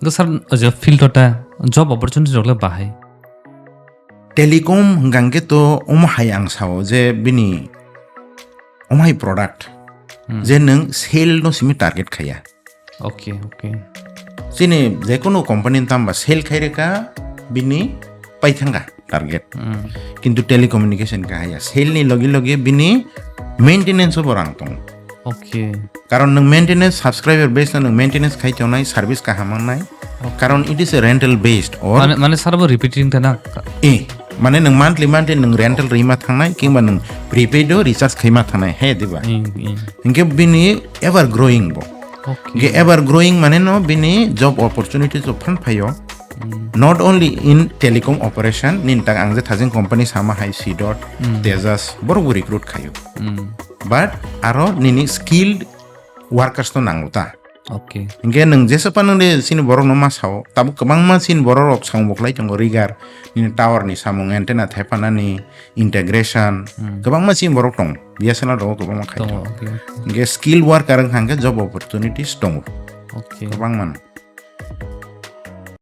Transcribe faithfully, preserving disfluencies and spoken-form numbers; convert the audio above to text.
Hwnkhe sir, o je field o ta job opportunity rok le bahai. Telecom hwnkha hwnkhe to omo hai ang sao je bini omo hai product Hmm. je nwng sale no simi target khaiya. Okay, okay. Chini jekunu company ni tamba sale khai reka bini paithanga target. Hmm. Kintu telecommunication kahaya sale ni logi logi bini maintenance bo rang tongo. Okay. Karon nwng maintenance subscriber base no nwng maintenance khai tongnai service kaham mangnai. Karon it is a rental based or Mane mane sir bo repeating ta na. E, mane nwng monthly monthly nwng rental rima thangnai kingba nwng prepaid o recharge khaima thangnai he diba. Hmm, hmm. Hingke bini ever growing bo. Hingke Okay. ever growing mane no bini job opportunities o phan phaio. Hmm. Not only in telecom operation, nin tak ang je thajeng company sama hai C dot, Hmm. Tejas, borok bo recruit khaio. Hmm. But aro nini skilled workers no nango ta. Okay. Hingke nwng jesa pa nwng de sini borok no ma sao, tabuk kwbangma sini borok rok samung boklai tongo rigar, nini tower ni samung, antenna thaipanani, integration, Hmm. kwbangma sini borok tongo. B S N L rogo kwbangma khai Tongo. tongo. Okay. Hingke skilled worker wngkha hingke job opportunities tongo. Okay. Kwbangma no.